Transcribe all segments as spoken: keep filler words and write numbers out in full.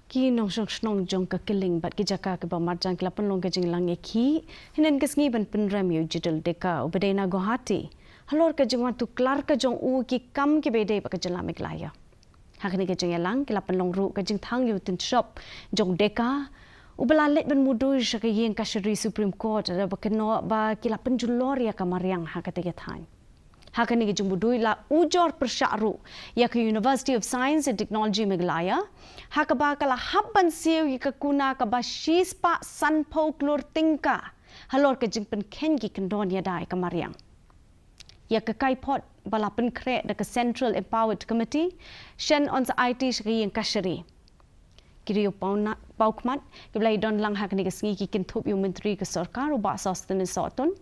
Ki nongshong shnong jong ka Killing bad ki jaka kiba marjan ki la pynlong ka jingïalang ïakhih hynnin ka sngi ban pynrem ïa u Jidal Deka uba dei na Guwahati halor ka jingwan tuklar ka jong u ki kam kiba ïadei bad ka jylla Meghalaya. Ha kane ka jingïalang ki la pynlong ruh ka jingthang ïa u tynshop jong u Deka uba la leit ban mudui sha ka ïing kashari Supreme Court, da ba kynnoh ba ki la pynjulor ïa ka mariang ha kata ka thaiñ. Ha kane ka jingmudui la ujor pyrshah ruh ïa ka University of Science and Technology Meghalaya, ha kaba ka la hap ban siew ïa ka kuna kaba shispah sanphew klur tyngka halor ka jingpynkheiñ ki kyndon ïada ïa ka mariang. Ïa ka kaiphod ba la pynkhreh da ka Central Empowered Committee, shen yn sa aiti sha ka ïing kashari. Ki riew paw na-, paw khmat kiba la ïadon lang ha kane ka sngi ki kynthup ïa u Myntri ka Sorkar u Bah Sosthenes Sohtun,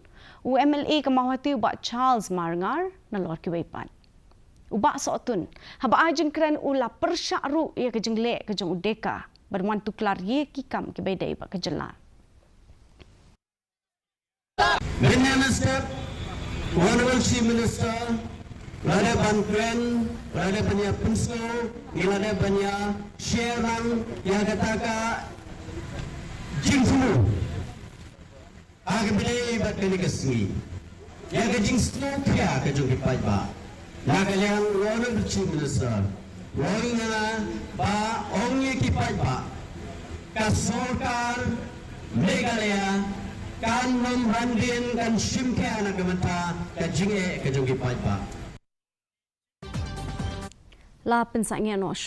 u M L A ka Mawhati u Bah Charles Marngar, nalor kiwei pat. U Bah Sohtun, haba ai jingkren u la pyrshah ruh ïa ka jingleh ka jong u Deka ban wan tuklar ïa ki kam kiba ïadei bad ka jylla. Mynne mynstep, Honorable Chief Minister, la dep ban kren, la dep ban ïa pynsngew, ngi la dep ban ïa share lang ïa kata ka jingthmu. Ha kaba ïadei bad kane ka sngi, ïa ka jingsngewkhia ka jong ki paidbah. Na ka liang u Honorable Chief Minister u ong ïa nga ba ong ïa ki paidbah, ka sorkar Meghalaya kan ym handien, kan shim khia na ka bynta ka jingeh ka jong ki paidbah. La pynsangeh noh